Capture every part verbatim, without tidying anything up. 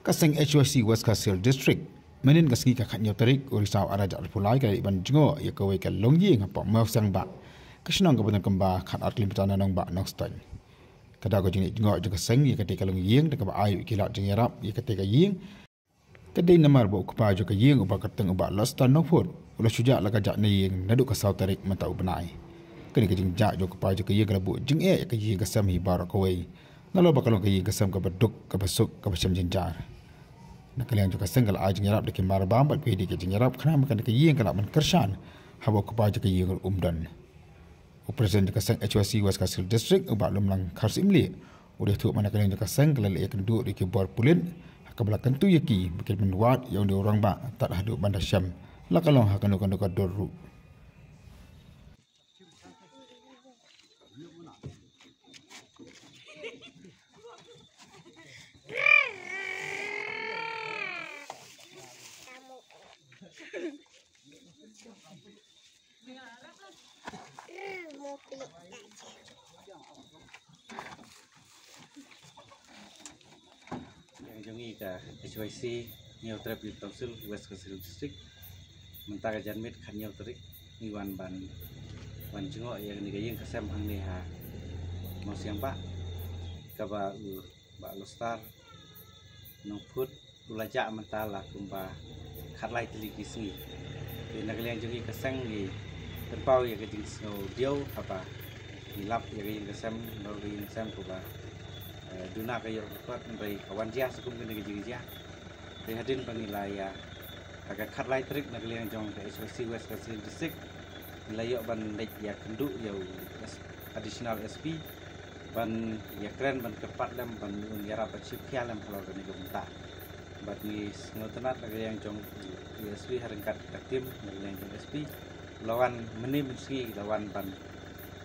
Ka seng H Y C West Khasi Hills District mynhynnin ka sngi ka khatnyiaw tarik u Risaw arhajar arphew lai ka la leit ban jngoh ïa kawei ka longïing hapoh Mawsiangbah, ka shnong kaba don kumba khatar kilometer na nongbah Nongstoiñ. Ka daw ka jingleit jngoh jong ka seng ïa katei ka longïing da kaba ai ki lad jingïarap ïa katei ka ïing. Ka dei namar ba u kpa jong ka ïing uba kyrteng u Bah Lostar Nongphut u la shu jah la ka jah na ïing naduh ka saw tarik mynta u bnai. Kane ka jingjah jong u kpa jong ka ïing ka la buh jingeh ïa ka ïing ka sem hi baroh kawei. Nalor ba ka long ka ïing ka sem kaba duk, kaba suk, kaba shem jynjar. Na ka liang jong ka seng ka la ai jingïarap da ki marbam bad ki dei ki jingïarap khnang ba kane ka ïing ka lah ban kyrshan haba u kpa jong ka ïing um don. U President ka seng H Y C West Khasi Hills District u Bah Lumlang Kharsyiemlieh u la ïathuh ba na ka liang jong ka seng ka la leit ïakynduh da ki bor pulit ha kaba la kyntu ïa ki ba kin wad ïa une u rangbah tad haduh ban da shem la ka long ha kano kano ka dur ruh. Ïa jong ngi ka H Y C Hynñiewtrep Youth Council West Khasi Hills District, mynta ka janmiet khatnyiaw tarik ngi wan ban, wan jngoh ïa kane ka ïing ka sem hangne ha Mawsiangbah, kaba u Bah Lostar Nongphut u la jah mynta la kumba khatlai tylli ki sngi. Te na ka liang jong ngi ka seng ngi pynpaw ïa ka jingsngewdiaw haba ngi lap ïa ka ïing ka sem, nalor ka ïing ka sem kaba, eh, duna ka ïor ka kot, hynrei ka wan jia sa kum kane ka jingjia. Te hadien ba ngi la ïa, ha ka khatlai tarik na ka liang jong ka H Y C West Khasi Hills District, ngi la ïoh ban leit ïakynduh ïa u S-, Additional S P ban ïakren ban kyrpad lem ban un ïarap ban shim khia lem halor kane ka bynta. Bad ngi sngewtynnat na ka liang jong u S P ha ryngkat ka team na ka liang jong S P la wan mynne mynsngi, la wan ban,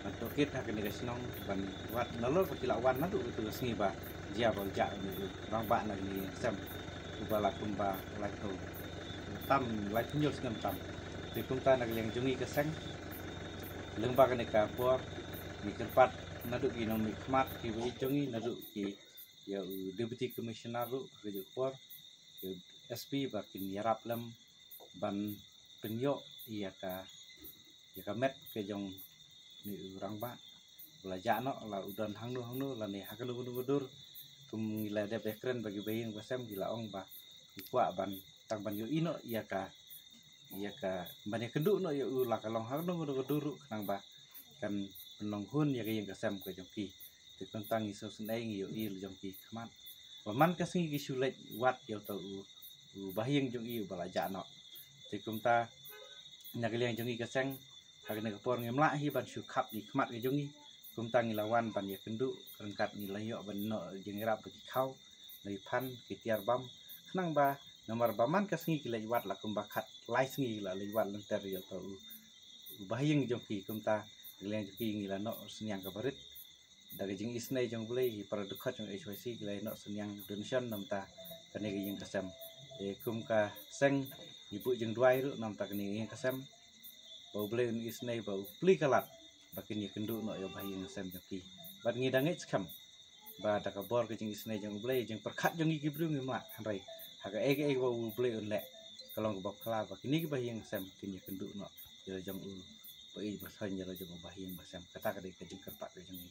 ban tohkit ha kane ka shnong ban wad nalor ba ki la wan naduh katu ka sngi ba jia ba u jah une u rangbah na kane ka ïing ka sem uba la kumba laiphew tam, laiphew hynñiew snem tam. Te kumta na ka liang jong ngi ka seng lyngba kane ka por ngi kyrpad naduh ki nongmihkhmat kiba ïeit jong ngi, naduh ki, ïa u Deputy Commissioner ruh ha kajuh ka por, ïa u S P ba kin ïarap lem ban pynïoh ïa ka, ïa ka met ka jong une u rangbah ba la jah noh, la u don hangno hangno lane ha kano kano ka dur. Kum ngi la dep ïakren bad kiba ïing ba sem, ki la ong ba ki kwah ban tang ban ïohi noh ïa ka, ïa ka, ban ïakynduh noh ïa u la ka long ha kano kano ka dur ruh khnang ba kan pynlong hun ïa ka ïing ka sem ka jong ki. Te kumta ngi sngewsynei ngi ïohi la jong ki khmat ba man ka sngi ki shu leit wad ïa uta u, u bahaïing jong i uba la jah noh. Te kumta na ka liang jong ngi ka seng ha kane ka por ngim lah hi ban shu khap ïa ki khmat ka jong ngi. Kumta ngi la wan ban ïakynduh ryngkat, ngi la ïoh ban noh jingïarap bad ki khaw, la ki phan, ki tiar bam, khnang ba namar ba man ka sngi ki leit wad la kumba khatlai sngi ki la leit wad lynter ïa uta u, u bahaïing jong ki. Kumta na ka liang jong ki ngi la noh synñiang kaba rit da ka jingisynei jong U Blei, ki para dkhot jong H Y C ki la noh synñiang donation namar kane ka ïing ka sem. Te kum ka seng ngi buh jingduwai ruh namar kane ka ïing ka sem ba U Blei un isynei ba u plie ka lad ba kin ïakynduh noh ïa u bahaïing sem jong ki. Bad ngi da ngeit skhem ba da ka bor ka jingisynei jong U Blei, jingpyrkhat jong ngi ki briew ngim lah, hynrei ha kaei kaei ba U Blei un leh ka long kaba phylla ba kine ki bahaïing sem kin ïakynduh noh ïa la jong u ba ïeit ba thoiñ, ïa la jong u bahaïing ba sem. Kata ka dei ka jingkyrpad ka jong ngi.